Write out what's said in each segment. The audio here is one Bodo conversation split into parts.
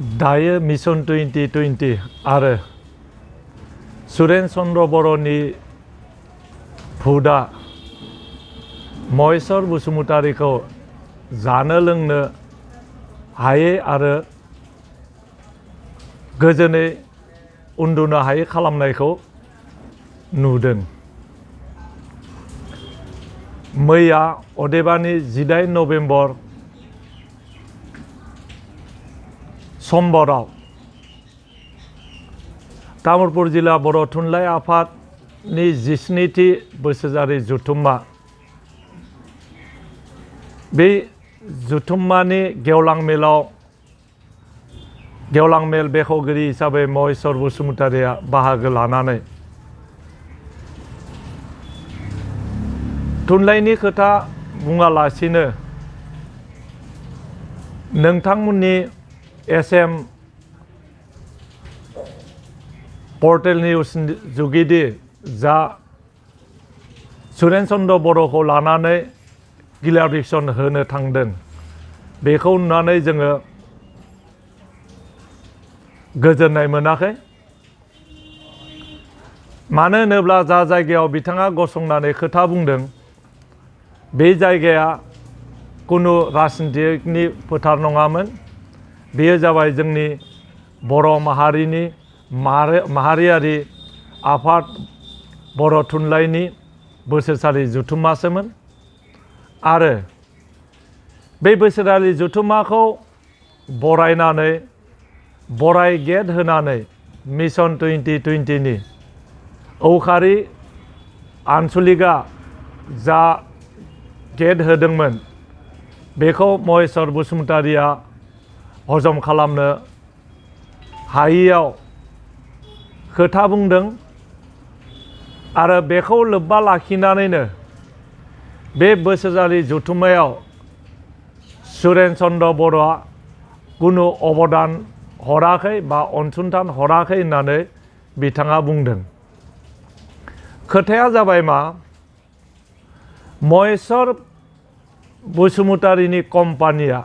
दायो मिशन 2020 आरो सुरेन चन्द्र बर'नि भुटआ महेश्वर बसुमतारीखौ जानो लोंनो हायै आरो गोजोनै उन्दुनो हायै खालामनायखौ नुदों। मैया अदेबानि 18 नभेम्बर समबाराव तामुलपुर जिल्ला बर' थुनलाइ आफादनि 17थि बोसोरारि जथुम्मा बे जथुम्मानि गेवलां मेल बेखेवगिरि हिसाबै महेश्वर बसुमतारीया बाहागो लानानै थुनलाइनि खोथा बुङालासिनो नोंथांमोननि SM पर्टेल निउस जुगिदि जा सुरेन चन्द्र बर'खौ लानानै गिलारिसन होनो थांदों बेखौ नुनानै जोङो गोजोननाय मोनाखै। मानो होनोब्ला जा जायगायाव बिथाङा गसंनानै खोथा बुंदों बे जायगाया कुनु राजनितिकनि फोथार नङामोन। बेयो जाबाय जोंनि बर' माहारिनि माहारियारि आफाद बर' थुनलाइनि बोसोरसालि जथुम्मासोमोन आरो बे बोसोरारि जथुम्माखौ बरायनानै बराय गेट होनानै मिशन 2020नि औखारि आनसलिकआ जा गेट होदोंमोन बेखौ महेश्वर बसुमतारीया हजम खालामनो हायैयाव खोथा बुंदों आरो बेखौ लोब्बा लाखिनानैनो बे बोसोरारि जथुम्मायाव सुरेन चन्द्र बर'आ कुनु अबदान हराखै बा अनसुंथान हराखै होननानै बिथाङा बुंदों। खोथाया जाबाय मा महेश्वर बसुमतारीनि कम्पानिया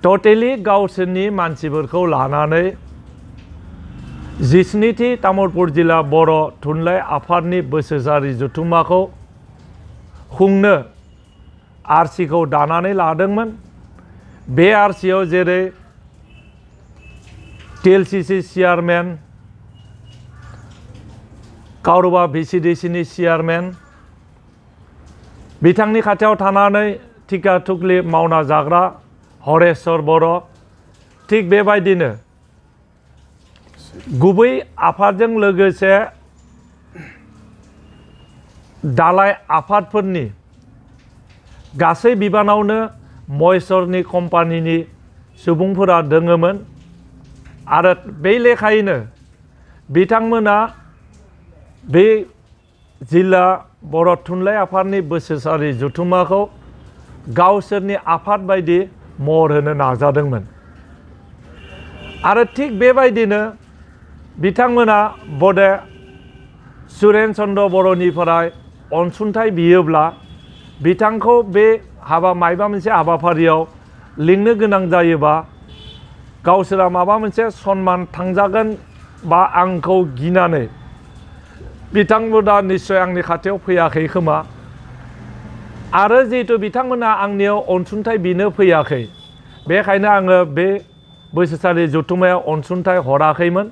टटेलि गावसोरनि मानसिफोरखौ लानानै 17थि तामुलपुर जिल्ला बर' थुनलाइ आफादनि बोसोरारि जथुम्माखौ खुंनो आरसिखौ दानानै लादोंमोन। बे आरसियाव जेरै TLCC चेयारमेन, काउरबा VCDCनि चेयारमेन, बिथांनि खाथियाव थानानै थिखा थुख्लि मावना जाग्रा हरेश्वर बर', थिग बेबायदिनो गुबै आफादजों लोगोसे दालाय आफादफोरनि गासै बिबानावनो महेश्वरनि कम्पानिनि सुबुंफोरा दङमोन आरो बे लेखायैनो बिथांमोना बे जिल्ला बर' थुनलाइ आफादनि बोसोरारि जथुम्माखौ गावसोरनि आफाद बायदि महर होनो नाजादोंमोन आरो थिग बेबायदिनो बिथांमोना बदे सुरेन चन्द्र बर'निफ्राय अनसुंथाइ बियोब्ला बिथांखौ बे मायबा मोनसे हाबाफारियाव लिंनो गोनां जायोबा गावसोरा माबा मोनसे सन्मान थांजागोन बा आंखौ गिनानै बिथांमोना निस्सय आंनि खाथियाव फैयाखै खोमा आरो जिहेतु बिथांमोना आंनियाव अनसुंथाइ बिनो फैयाखै बेखायनो आङो बे बोसोरारि जथुम्मायाव अनसुंथाइ हराखैमोन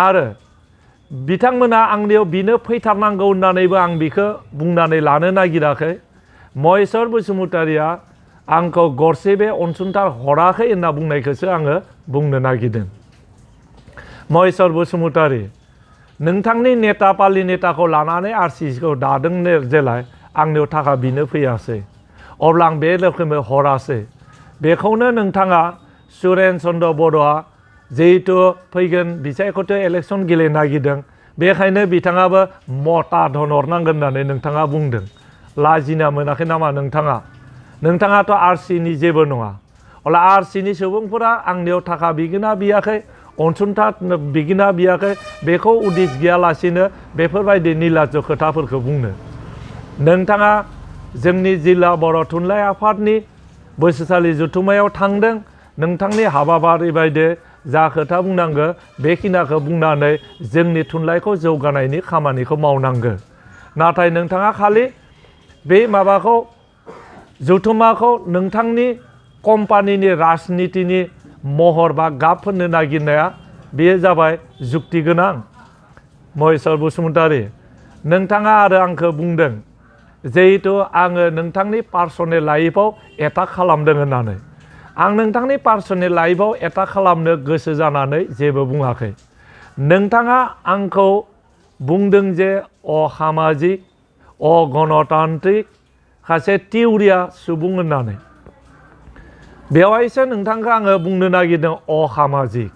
आरो बिथांमोना आंनियाव बिनो फैथारनांगौ होननानैबो आं बिखौ बुंनानै लानो नागिराखै। महेश्वर बसुमतारीया आंखौ गरसे बे अनसुंथाइ हराखै होनना बुंनायखौसो आङो बुंनो नागिरदों। महेश्वर बसुमतारी नोंथांनि नेता पालि नेताखौ लानानै आरसिखौ दादों जेलाय आंनियाव थाखा बिनो फैयासै अब्ला आं बे रोखोमै हरासै। बेखौनो नोंथाङा सुरेन चन्द्र बर'आ जिहेतु फैगोन बिसायख'थि इलेक्सन गेलेनो नागिरदों बेखायनो बिथाङाबो मता धन हरनांगोन होननानै नोंथाङा बुंदों। लाजिना मोनाखै नामा नोंथाङाथ' आरसिनि जेबो नङा। अब्ला आरसिनि सुबुंफोरा आंनियाव थाखा बिगोना बियाखै अनसुंथाइ बिगिना बियाखै बेखौ उदिस गैयालासिनो बेफोरबायदि निलाज्ज खोथाफोरखौ बुंनो नोंथाङा जोंनि जिल्ला बर' थुनलाइ आफादनि बोसोरसालि जथुम्मायाव थांदों नोंथांनि हाबाफारि बायदि जा खोथा बुंनांगौ बेखिनिखौ बुंनानै जोंनि थुनलाइखौ जौगानायनि खामानिखौ मावनांगौ। नाथाय नोंथाङा खालि बे माबाखौ जथुम्माखौ नोंथांनि कम्पानिनि राजनितिनि महर बा गाब फोननो नागिरनाया बेयो जाबाय जुक्ति गोनां। महेश्वर बसुमतारी, नोंथाङा आरो आंखौ बुंदों जिहेतु आङो नोंथांनि पार्सनेल लाइफआव एटाक खालामदों होननानै। आं नोंथांनि पार्सनेल लाइफआव एटाक खालामनो गोसो जानानै जेबो बुङाखै। नोंथाङा आंखौ बुंदों जे असामाजिक अगणतान्त्रिक सासे तिउरिया सुबुं होननानै। बेवहायसो नोंथांखौ आङो बुंनो नागिरदों असामाजिक।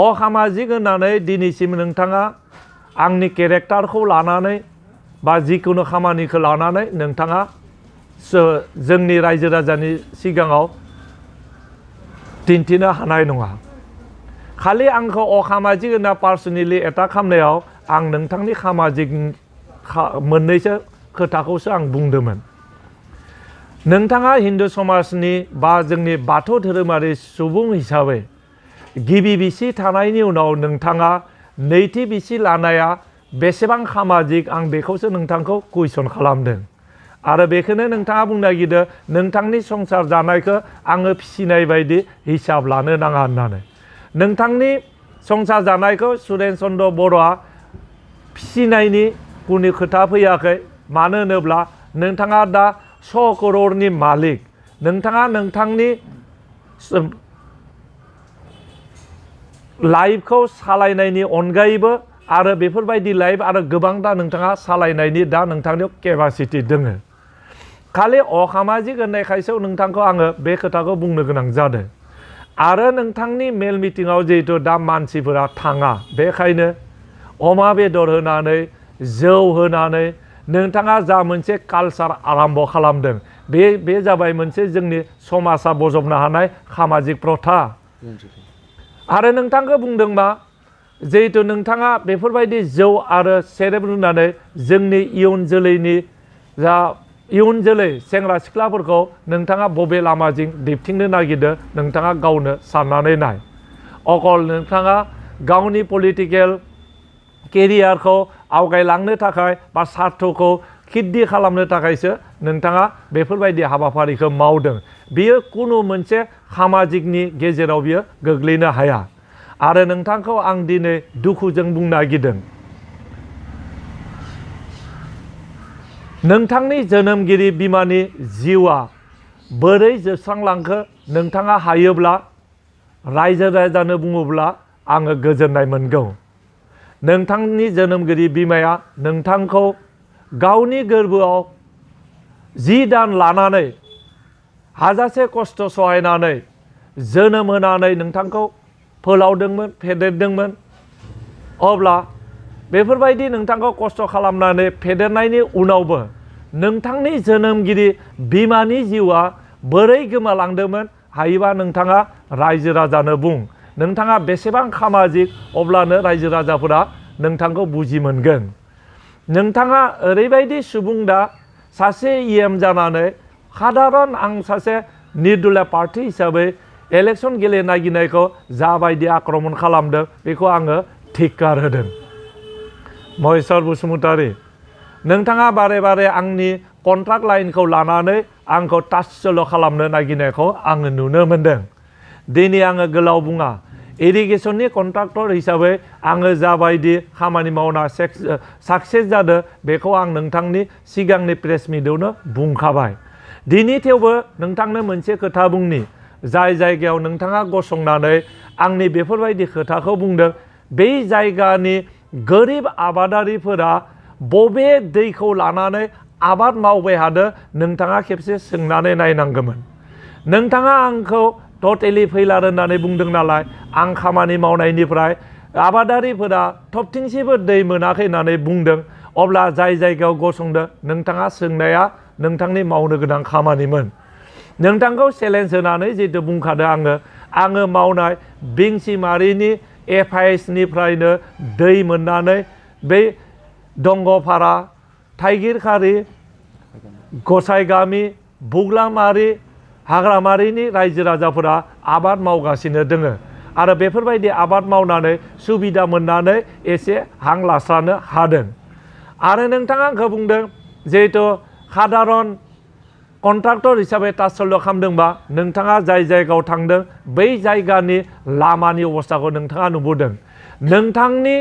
असामाजिक होननानै दिनैसिम नोंथाङा आंनि केरेक्टारखौ लानानै बा जिखुनु खामानिखौ लानानै नोंथाङा जोंनि रायजो राजानि सिगाङाव दिन्थिनो हानाय नङा। खालि आंखौ असामाजिक होनना पार्सनेलि एटाक खालामनायाव आं नोंथांनि सामाजिक मोननैसो खोथाखौसो आं बुंदोंमोन। नोंथाङा हिन्दु समाजनि बा जोंनि बाथौ धोरोमारि सुबुं हिसाबै गिबि बिसि थानायनि उनाव नोंथाङा नैथि बिसि लानाया बेसेबां सामाजिक आं बेखौसो नोंथांखौ कुइसन खालामदों। आरो बेखौनो नोंथाङा बुंनो नागिरदों नोंथांनि संसार जानायखौ आङो फिसिनाय बायदि हिसाब लानो नाङा होननानै। नोंथांनि संसार जानायखौ सुरेन चन्द्र बर'आ फिसिनायनि कुनु खोथा फैयाखै। मानो होनोब्ला नोंथाङा दा 100 करोड़नि मालिक। नोंथाङा नोंथांनि लाइफखौ सालायनायनि अनगायैबो आरो बेफोरबायदि लाइफ आरो गोबां दा नोंथाङा सालायनायनि दा नोंथांनियाव केपासिटि दोङो। खालि असामाजिक होननायखायसो नोंथांखौ आङो बे खोथाखौ बुंनो गोनां जादों। आरो नोंथांनि मेल मिटिङाव जिहेतु दा मानसिफोरा थाङा, बेखायनो अमा बेदर होनानै जौ होनानै नोंथाङा जा मोनसे कालचार आरम्भ खालामदों बे जाबाय मोनसे जोंनि समाजा बजबनो हानाय सामाजिक प्रथा। आरो नोंथांखौ बुंदों मा जिहेतु नोंथाङा बेफोरबायदि जौ आरो सेरेब लोंनानै जोंनि इयुन जोलैनि जा इयुन जोलै सेंग्रा सिख्लाफोरखौ नोंथाङा बबे लामाजों दैथिंनो नागिरदों नोंथाङा गावनो साननानै नाय। अकल नोंथाङा गावनि पलिटिकेल केरियारखौ आवगायलांनो थाखाय बा सार्थखौ खिद्धि खालामनो थाखायसो नोंथाङा बेफोरबायदि हाबाफारिखौ मावदों। बियो कुनु मोनसे सामाजिकनि गेजेराव बियो गोग्लैनो हाया। आरो नोंथांखौ आं दिनै दुखुजों बुंनो नागिरदों नोंथांनि जोनोमगिरि बिमानि जिउआ बोरै जोबस्रांलांखो नोंथाङा हायोब्ला रायजो राजानो बुङोब्ला आङो गोजोननाय मोनगौ। नोंथांनि जोनोमगिरि बिमाया नोंथांखौ गावनि गोरबोआव 10 दान लानानै हाजासे खस्थ' सहायनानै जोनोम होनानै नोंथांखौ फोलावदोंमोन, फेदेरदोंमोन। अब्ला बेफोरबायदि नोंथांखौ खस्थ' खालामनानै फेदेरनायनि उनावबो नोंथांनि जोनोमगिरि बिमानि जिउआ बोरै गोमालांदोंमोन हायोबा नोंथाङा रायजो राजानो बुं। नोंथाङा बेसेबां सामाजिक अब्लानो रायजो राजाफोरा नोंथांखौ बुजि मोनगोन। नोंथाङा ओरैबायदि सुबुं दा सासे EM जानानै साधारन आं सासे निर्दलीय पार्टी हिसाबै इलेक्शन गेलेनो नागिरनायखौ जाबायदि आक्रमण खालामदों बेखौ आङो धिक्कार होदों। महेश्वर बसुमतारी, नोंथाङा बारे बारे आंनि कन्ट्राक्ट लाइनखौ लानानै आंखौ तात्सल्य खालामनो नागिरनायखौ आङो नुनो मोनदों। दिनै आङो गोलाव बुङा। इरिगेसननि कन्ट्राक्टर हिसाबै आङो जाबायदि खामानि मावना साक्सेस जादों बेखौ आं नोंथांनि सिगांनि प्रेस मिटआवनो बुंखाबाय। दिनै थेवबो नोंथांनो मोनसे खोथा बुंनि। जाय जायगायाव नोंथाङा गसंनानै आंनि बेफोरबायदि खोथाखौ बुंदों बै जायगानि गोरिब आबादारिफोरा बबे दैखौ लानानै आबाद मावबाय हादों नोंथाङा खेबसे सोंनानै नायनांगौमोन। नोंथाङा आंखौ टटेलि फैलार होननानै बुंदों नालाय आं खामानि मावनायनिफ्राय आबादारिफोरा थबथिंसेबो दै मोनाखै होननानै बुंदों। अब्ला जाय जायगायाव गसंदों नोंथाङा सोंनाया नोंथांनि मावनो गोनां खामानिमोन। नोंथांखौ चेलेन्ज होनानै जिहेतु बुंखादों आङो मावनाय बिंसिमारिनि FIS-निफ्रायनो दै मोननानै बै दंग'फारा, थाइगिरखारि, गसाइगामि, बुग्लामारि हाग्रामारिनि रायजो राजाफोरा आबाद मावगासिनो दोङो आरो बेफोरबायदि आबाद मावनानै सुबिदा मोननानै एसे हां लास्रानो हादों आरो नोंथाङा आंखौ बुंदों जिहेथु साधारन कन्ट्राक्टर हिसाबै तात्सल्य खालामदोंबा नोंथाङा जाय जायगायाव थांदों बै जायगानि लामानि अबस्थाखौ नोंथाङा नुबोदों नोंथांनि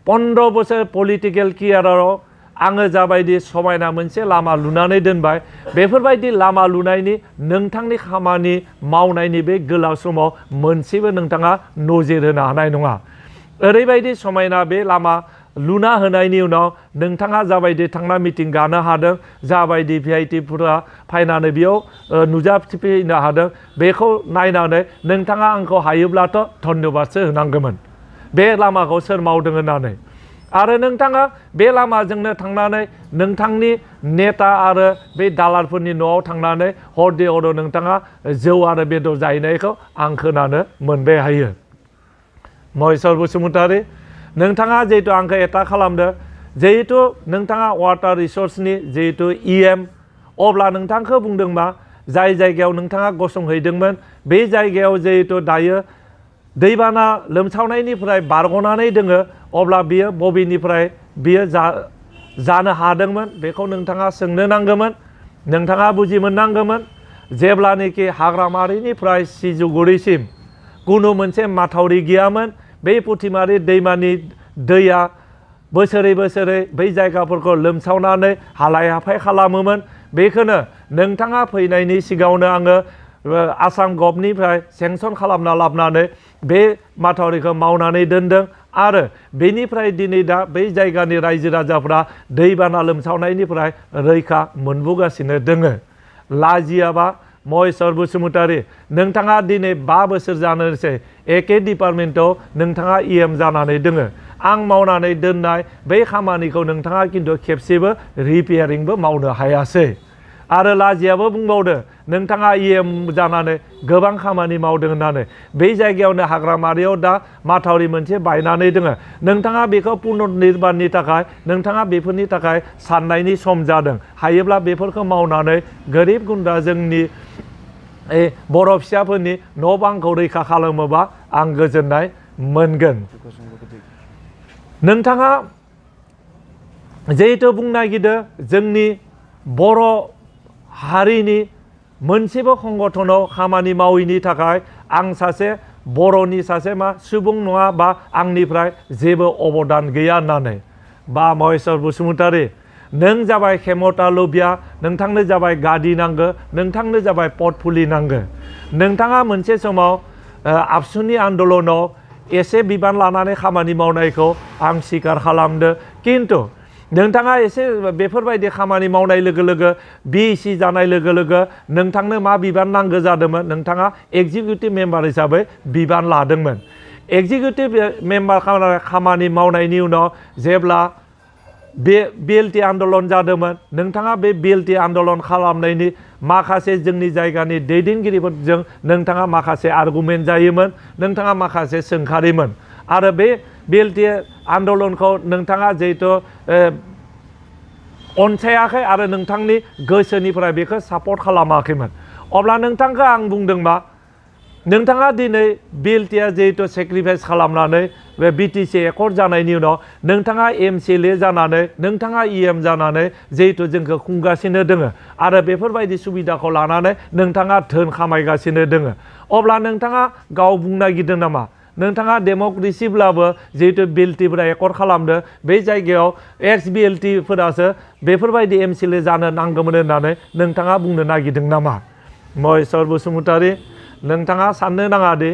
15 बोसोर पलिटिकेल केरियाराव आङो जाबायदि समायना मोनसे लामा लुनानै दोनबाय बेफोरबायदि लामा लुनायनि नोंथांनि खामानि मावनायनि बे गोलाव समाव मोनसेबो नोंथाङा नोजोर होनो हानाय नङा ओरैबायदि समायना बे लामा लुना होनायनि उनाव नोंथाङा जाबायदि थांना मिटिं गानो हादों जाबायदि भिआइपिफोरा फैनानै बेयाव नुजाथिफैनो हादों बेखौ नायनानै नोंथाङा आंखौ हायोब्लाथ' धन्यबादसो होनांगौमोन बे लामाखौ सोर मावदों होननानै आरो नोंथाङा बे लामाजोंनो थांनानै नोंथांनि नेता आरो बे दालालफोरनि न'आव थांनानै हरदे हर नोंथाङा जौ आरो बेदर जाहैनायखौ आं खोनानो मोनबाय हायो महेश्वर बसुमतारी नोंथाङा जिहेतु आंखौ एटाक खालामदों जिहेतु नोंथाङा वाटार रिसोर्सनि जिहेतु EM अब्ला नोंथांखौ बुंदोंबा जाय जायगायाव नोंथाङा गसंहैदोंमोन बे जायगायाव जिहेतु दायो दैबाना लोमसावनायनिफ्राय बारग'नानै दोङो अब्ला बियो बबेनिफ्राय बियो जानो हादोंमोन बेखौ नोंथाङा सोंनो नांगौमोन नोंथाङा बुजि मोननांगौमोन जेब्लानोखि हाग्रामारिनिफ्राय सिजुगुरिसिम कुनु मोनसे माथावरि गैयामोन बे पुथिमारि दैमानि दैया बोसोरै बोसोरै बै जायगाफोरखौ लोमसावनानै हालाय हाफाय खालामोमोन बेखौनो नोंथाङा फैनायनि सिगाङावनो आङो आसाम गभनिफ्राय सेंसन खालामना लाबोनानै बे माथावरिखौ मावनानै दोनदों आरो बेनिफ्राय दिनै दा बै जायगानि रायजो राजाफ्रा दैबाना लोमसावनायनिफ्राय रैखा मोनबोगासिनो दोङो लाजियाबा महेश्वर बसुमतारी नोंथाङा दिनै 5 बोसोर जानोसै एके डिपार्टमेन्टआव नोंथाङा EM जानानै दोङो आं मावनानै दोननाय बै खामानिखौ नोंथाङा खिन्थु खेबसेबो रिपेयारिंबो मावनो हायासै आरो लाजियाबो बुंबावदो नोंथाङा EM जानानै गोबां खामानि मावदों होननानै बै जायगायावनो हाग्रामारियाव दा माथावरि मोनसे बायनानै दोङो नोंथाङा बेखौ पुनर्निर्माणनि थाखाय नोंथाङा बेफोरनि थाखाय साननायनि सम जादों हायोब्ला बेफोरखौ मावनानै गोरिब गुन्द्रा जोंनि बर' फिसाफोरनि न' बांखौ रैखा खालामोबा आं गोजोननाय मोनगोन नोंथाङा जिहेतु बुंनो नागिरदों जोंनि बर' हारिनि मोनसेबो संगठनाव खामानि मावैनि थाखाय आं सासे बर'नि सासे सुबुं नङा बा आंनिफ्राय जेबो अबदान गैया होननानै बा महेश्वर बसुमतारी नों जाबाय खेमता लुबिया नोंथांनो जाबाय गादी नांगो नोंथांनो जाबाय पटफुलि नांगो नोंथाङा मोनसे समाव आबसुनि आन्दलनाव एसे बिबान लानानै खामानि मावनायखौ आं स्वीकार खालामदों किन्तु नोंथाङा एसे बेफोरबायदि खामानि मावनाय लोगो लोगो BEC जानाय लोगो लोगो नोंथांनो मा बिबान नांगौ जादोंमोन नोंथाङा एग्जिकिउटिभ मेम्बार हिसाबै बिबान लादोंमोन एग्जिकिउटिभ मेम्बार खामानि मावनायनि उनाव जेब्ला बे BLT आन्दलन जादोंमोन नोंथाङा बे BLT आन्दलन खालामनायनि माखासे जोंनि जायगानि दैदेनगिरिफोरजों नोंथाङा माखासे आर्गुमेन्ट जायोमोन नोंथाङा माखासे सोंखारिमोन आरो बे BLT आन्दलनखौ नोंथाङा जिहेतु अनसायाखै आरो नोंथांनि गोसोनिफ्राय बेखौ सापर्ट खालामाखैमोन अब्ला नोंथांखौ आं बुंदोंबा नोंथाङा दिनै BLTआ जिहेतु सेक्रिफाइस खालामनानै बे BTC एकर्ड जानायनि उनाव नोंथाङा MCLA जानानै नोंथाङा EM जानानै जिहेतु जोंखौ खुंगासिनो दोङो आरो बेफोरबायदि सुबिदाखौ लानानै नोंथाङा धोन खामायगासिनो दोङो अब्ला नोंथाङा गाव बुंनो नागिरदों नामा नोंथाङा डेम'क्रेसिब्लाबो जिहेतु BLTफोरा एकर्ड खालामदों बे जायगायाव एक्स BLTफोरासो बेफोरबायदि MCLA जानो नांगौमोन होननानै नोंथाङा बुंनो नागिरदों नामा महेश्वर बसुमतारी नोंथाङा साननो नाङा दि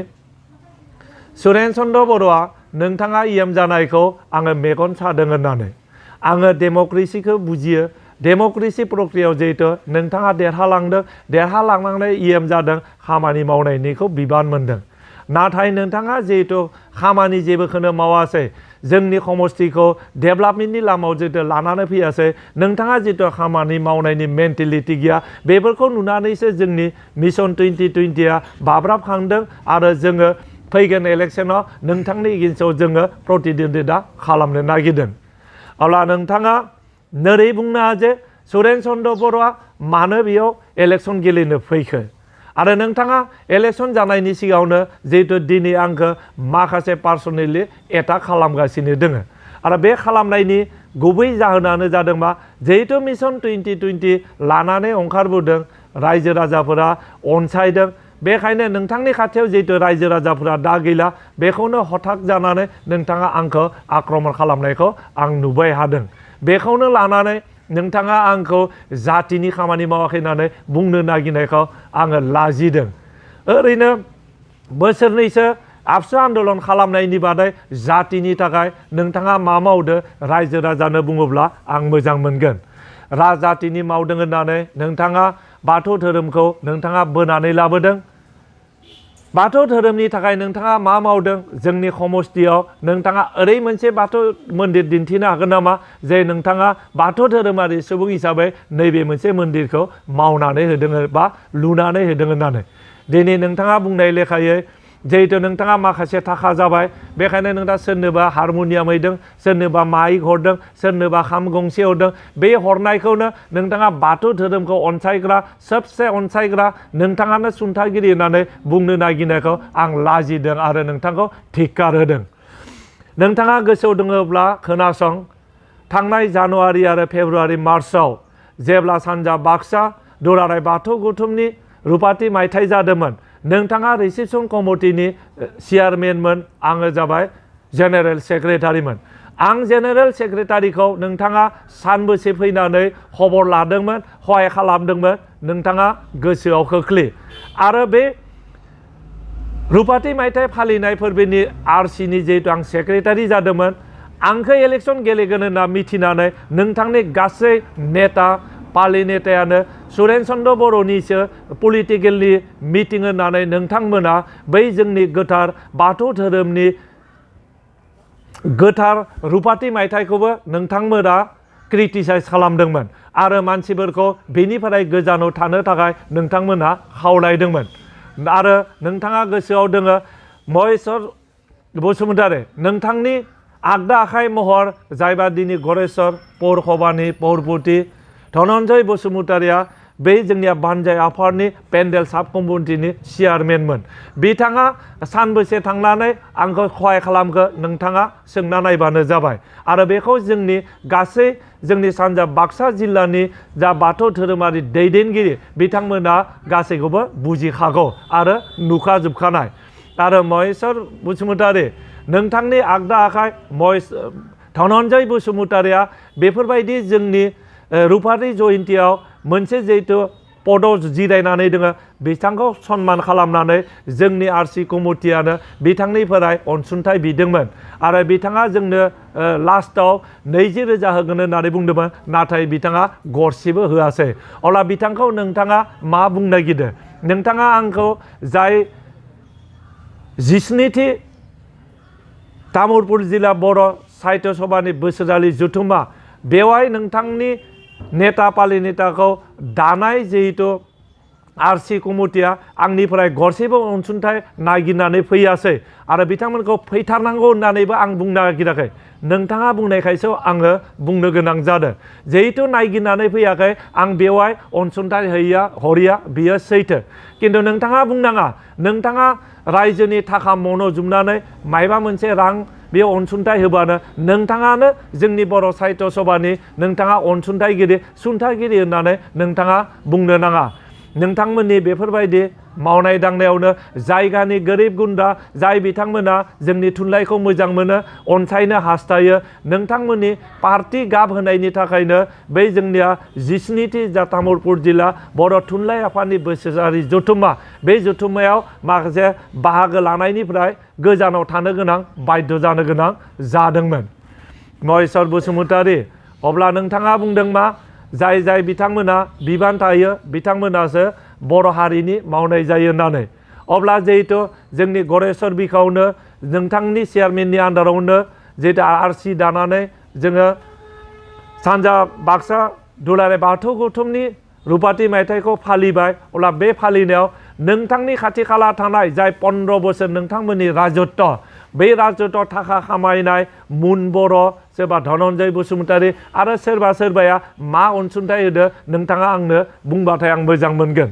सुरेन चन्द्र बर'आ नोंथाङा EM जानायखौ आङो मेगन सादों होननानै आङो डेम'क्रेसिखौ बुजियो डेम'क्रेसि प्रक्रियायाव जिहेतु नोंथाङा देरहालांनानै EM जादों खामानि मावनायनिखौ बिबान मोनदों नाथाय नोंथाङा जिहेतु खामानि जेबोखौनो मावासै जोंनि समष्टिखौ डेभेलपमेन्टनि लामायाव जिहेतु लानानै फैयासै नोंथाङा जिहेतु खामानि मावनायनि मेन्टेलिटि गैया बेफोरखौ नुनानैसो जोंनि मिशन 2020आ बाब्राबखांदों आरो जोङो फैगोन इलेक्सनाव नोंथांनि एगेन्स्टआव जोङो प्रतिद्वन्दिता खालामनो नागिरदों अब्ला नोंथाङा नोरै बुंनो हायो जे सुरेन चन्द्र बर'आ मानो बेयाव इलेक्सन गेलेनो फैखो आरो नोंथाङा इलेक्सन जानायनि सिगाङावनो जिहेतु दिनै आंखौ माखासे पार्सनेलि एटाक खालामगासिनो दोङो आरो बे खालामनायनि गुबै जाहोनानो जादों मा जिहेतु मिशन 2020 लानानै ओंखारबोदों रायजो राजाफोरा अनसायदों बेखायनो नोंथांनि खाथियाव जिहेतु रायजो राजाफोरा दा गैला बेखौनो हथात जानानै नोंथाङा आंखौ आक्रमण खालामनायखौ आं नुबाय हादों बेखौनो लानानै नोंथाङा आंखौ जातिनि खामानि मावाखै होननानै बुंनो नागिरनायखौ आङो लाजिदों ओरैनो बोसोरनैसो आबसु आन्दलन खालामनायनि बादै जातिनि थाखाय नोंथाङा मा मावदो रायजो राजानो बुङोब्ला आं मोजां मोनगोन राजातिनि मावदों होननानै नोंथाङा बाथौ धोरोमखौ नोंथाङा बोनानै लाबोदों बाथौ धोरोमनि थाखाय नोंथाङा मा मावदों जोंनि समस्थियाव नोंथाङा ओरै मोनसे बाथौ मन्दिर दिन्थिनो हागोन नामा जे नोंथाङा बाथौ धोरोमारि सुबुं हिसाबै नैबे मोनसे मन्दिरखौ मावनानै होदों बा लुनानै होदों होननानै दिनै नोंथाङा बुंनाय लेखायै जिहेतु नोंथाङा माखासे थाखा जाबाय बेखायनो नोंथाङा सोरनोबा हारमनियाम हैदों सोरनोबा माइक हरदों सोरनोबा खाम गंसे हरदों बे हरनायखौनो नोंथाङा बाथौ धोरोमखौ अनसायग्रा सबसे अनसायग्रा नोंथाङानो सुंथागिरि होननानै बुंनो नागिरनायखौ आं लाजिदों आरो नोंथांखौ धिक्कार होदों नोंथाङा गोसोआव दङब्ला खोनासं थांनाय जानुवारि आरो फेब्रुवारि मार्चआव जेब्ला सानजा बाक्सा दुलाराय बाथौ गौथुमनि रुपाथि मायथाइ जादोंमोन नोंथाङा रिसेपसन कमिटिनि चेयारमेनमोन आङो जाबाय जेनेरेल सेक्रेटारिमोन आं जेनेरेल सेक्रेटारिखौ नोंथाङा सानबोसे फैनानै खबर लादोंमोन सहाय खालामदोंमोन नोंथाङा गोसोआव खोख्लै आरो बे रुपाथि मायथाइ फालिनाय फोरबोनि आरसिनि जिहेतु आं सेक्रेटारि जादोंमोन आंखौ इलेक्सन गेलेगोन होनना मिथिनानै नोंथांनि गासै नेता पार्टी नेतायानो सुरेन चन्द्र बर'निसो पलिटिकेलनि मिटिं होननानै नोंथांमोना बै जोंनि गोथार बाथौ धोरोमनि गोथार रुपाथि मायथाइखौबो नोंथांमोना क्रिटिसाइज खालामदोंमोन आरो मानसिफोरखौ बेनिफ्राय गोजानाव थानो थाखाय नोंथांमोना खावलायदोंमन आरो नोंथाङा गोसोआव दोङो महेश्वर बसुमतारी नोंथांनि आगदा आखाइ महर जायबा दिनै गरेश्वर पौरसभानि पौरपति धनन्जय बसुमतारीया बै जोंनिया बानजाय आफादनि पेन्डेल साब कमिटिनि चेयारमेनमोन बिथाङा सानबोसे थांनानै आंखौ सहाय खालामखो नोंथाङा सोंना नायबानो जाबाय आरो बेखौ जोंनि गासै जोंनि सानजा बाक्सा जिल्लानि जा बाथौ धोरोमारि दैदेनगिरि बिथांमोना गासैखौबो बुजिखागौ आरो नुखाजोबखानाय आरो महेश्वर बसुमतारी नोंथांनि आगदा आखाइ धनन्जय बसुमतारीया बेफोरबायदि जोंनि रुपाथि जयन्तीयाव मोनसे जिहेतु पदआव जिरायनानै दोङो बिथांखौ सन्मान खालामनानै जोंनि आरसि कमिटियानो बिथांनिफ्राय अनसुंथाइ बिदोंमोन आरो बिथाङा जोंनो लास्टआव 20,000 होगोन होननानै बुंदोंमोन नाथाय बिथाङा गरसेबो होआसै अब्ला बिथांखौ नोंथाङा मा बुंनो नागिरदों नोंथाङा आंखौ जाय 17थि तामुलपुर जिल्ला बर' साहित्य सभानि बोसोरारि जथुम्मा बेवहाय नोंथांनि नेता पार्टी नेताखौ दानाय जिहेतु आरसि कमिटिया आंनिफ्राय गरसेबो अनसुंथाइ नागिरनानै फैयासै आरो बिथांमोनखौ फैथारनांगौ होननानैबो आं बुंनो नागिराखै नोंथाङा बुंनायखायसो आङो बुंनो गोनां जादों जिहेतु नागिरनानै फैयाखै आं बेवहाय अनसुंथाइ हरिया बियो सैथो खिन्थु नोंथाङा बुंनाङा नोंथाङा रायजोनि थाखा मन'जुबनानै मायबा मोनसे रां बे अनसुंथाइ होबानो नोंथाङानो जोंनि बर' साहित्य सभानि नोंथाङा अनसुंथाइगिरि सुंथागिरि होननानै नोंथाङा बुंनो नाङा नोंथांमोननि बेफोरबायदि मावनाय दांनायावनो जायगानि गोरिब गुन्द्रा जाय बिथांमोना जोंनि थुनलाइखौ मोजां मोनो अनसायनो हास्थायो नोंथांमोननि पार्टी गाब होनायनि थाखायनो बै जोंनिया 17थि जा तामुलपुर जिल्ला बर' थुनलाइ आफादनि बोसोरारि जथुम्मा बे जथुम्मायाव माखासे बाहागो लानायनिफ्राय गोजानाव थानो गोनां बाध्य जानो गोनां जादोंमोन महेश्वर बसुमतारी अब्ला नोंथाङा बुंदों मा जाय बिथांमोना बिबान थायो बिथांमोनासो बर' हारिनि मावनाय जायो होननानै अब्ला जिहेतु जोंनि गरेश्वर बिखावनो नोंथांनि चेयारमेननि आन्दारावनो जिहेतु आरसि दानानै जोङो सानजा बाक्सा दुलाराय बाथौ गौथुमनि रुपाथि मायथाइखौ फालिबाय अब्ला बे फालिनायाव नोंथांनि खाथि खाला थानाय जाय 15 बोसोर नोंथांमोननि राजत्व बे राजत्व थाखा खामायनाय मुन बर' सोरबा धनन्जय बसुमतारी आरो सोरबाया मा अनसुंथाइ होदो नोंथाङा आंनो बुंबाथाय आं मोजां मोनगोन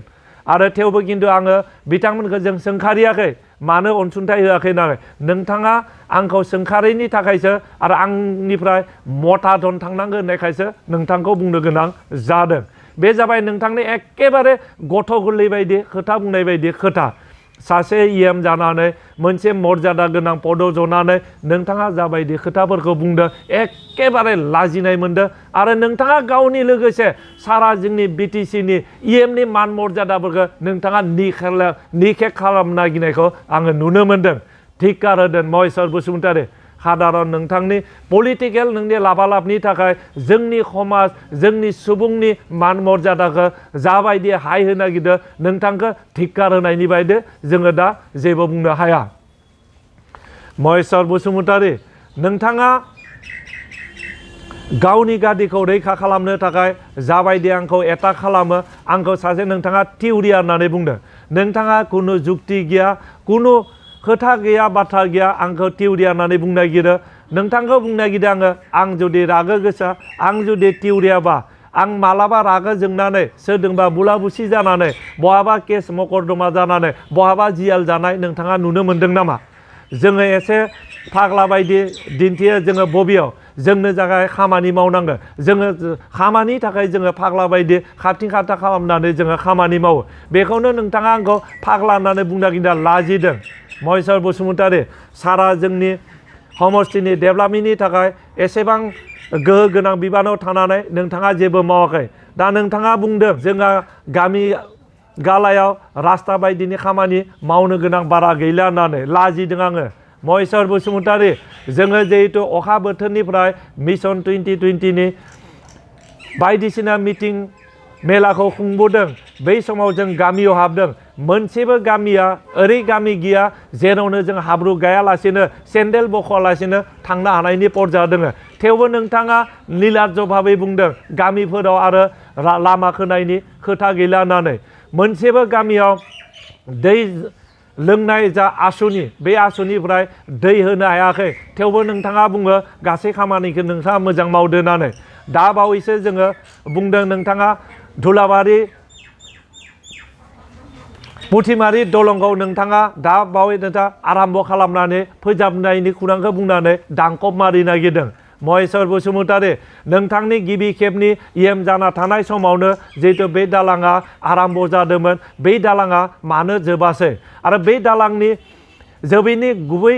आरो थेवबो खिन्थु आङो बिथांमोनखौ जों सोंखारियाखै मानो अनसुंथाइ होआखै होननानै नोंथाङा आंखौ सोंखारिनि थाखायसो आरो आंनिफ्राय मता धन थांनांगौ होननायखायसो नोंथांखौ बुंनो गोनां जादों। बे जाबाय नोंथांनि एखेबारे गथ' गोरलै बायदि खोथा बुंनाय बायदि खोथा। सासे EM जानानै मोनसे मर्यादा गोनां पदआव जनानै नोंथाङा जाबायदि खोथाफोरखौ बुंदों एखेबारे लाजिनाय मोनदों आरो नोंथाङा गावनि लोगोसे सारा जोंनि BTCनि EMनि मान मर्यादाफोरखौ नोंथाङा निखेख खालामनो नागिरनायखौ आङो नुनो मोनदों। धिक्कार होदों महेश्वर बसुमतारी। साधारन नोंथांनि पलिटिकेल नोंनि लाबालाबनि थाखाय जोंनि समाज जोंनि सुबुंनि मान मर्यादाखौ जाबायदि हाय होनो नागिरदों नोंथांखौ धिक्कार होनायनि बायदि जोङो दा जेबो बुंनो हाया। महेश्वर बसुमतारी नोंथाङा गावनि गादिखौ रैखा खालामनो थाखाय जाबायदि आंखौ एटाक खालामो आंखौ सासे नोंथाङा थिउरिया होननानै बुंदों। नोंथाङा खुनु जुक्ति गैया खुनु खोथा गैया बाथ्रा गैया आंखौ थिउरिया होननानै बुंनो नागिरो। नोंथांखौ बुंनो नागिरदों आं जुदि रागो गोसा आं जुदि थिउरियाबा आं मालाबा रागो जोंनानै सोरजोंबा बुला बुसि जानानै बहाबा केस मकर्दमा जानानै बहाबा जियाल जानाय नोंथाङा नुनो मोनदों नामा? जोङो एसे फाग्ला बायदि दिन्थियो जोङो बबेयाव जोंनो थाखाय खामानि मावनांगौ जोङो खामानि थाखाय जोङो फाग्ला बायदि खाथि खाथा खालामनानै जोङो खामानि मावो। बेखौनो नोंथाङा आंखौ फाग्ला होननानै बुंनो नागिरदों लाजिदों। महेश्वर बसुमतारी सारा जोंनि समस्तिनि डेभेलपमेन्टनि थाखाय एसेबां गोहो गोनां बिबानाव थानानै नोंथाङा जेबो मावाखै। दा नोंथाङा बुंदों जोंहा गामि गालायाव रास्ता बायदिनि खामानि मावनो गोनां बारा गैला होननानै लाजिदों आङो। महेश्वर बसुमतारी जोङो जिहेतु अखा बोथोरनिफ्राय मिशन 2020नि बायदिसिना मिटिं मेलाखौ खुंबोदों बै समाव जों गामियाव हाबदों मोनसेबो गामिया ओरै गामि गैया जेरावनो जों हाब्रु गायालासेनो सेन्देल बख'आलासेनो थांनो हानायनि पर्जा दोङो। थेवबो नोंथाङा निलाज्ज भाबै बुंदों गामिफोराव आरो लामा खोनायनि खोथा गैला होननानै। मोनसेबो गामियाव दै लोंनाय जा आसुनि बे आसुनिफ्राय दै होनो हायाखै थेवबो नोंथाङा बुङो गासै खामानिखौ नोंथाङा मोजां मावदो होननानै। दा बावैसो जोङो बुंदों नोंथाङा धुलाबारि पुथिमारि दलंखौ नोंथाङा दा बावै नोंथाङा आराम्भ खालामनानै फोजाबनायनि खौरांखौ बुंनानै दांखब मारि नागिरदों। महेश्वर बसुमतारी नोंथांनि गिबि खेबनि EM जाना थानाय समावनो जिहेतु बे दालाङा आराम्भ जादोंमोन बे दालाङा मानो जोबासै आरो बे दालांनि जोबैनि गुबै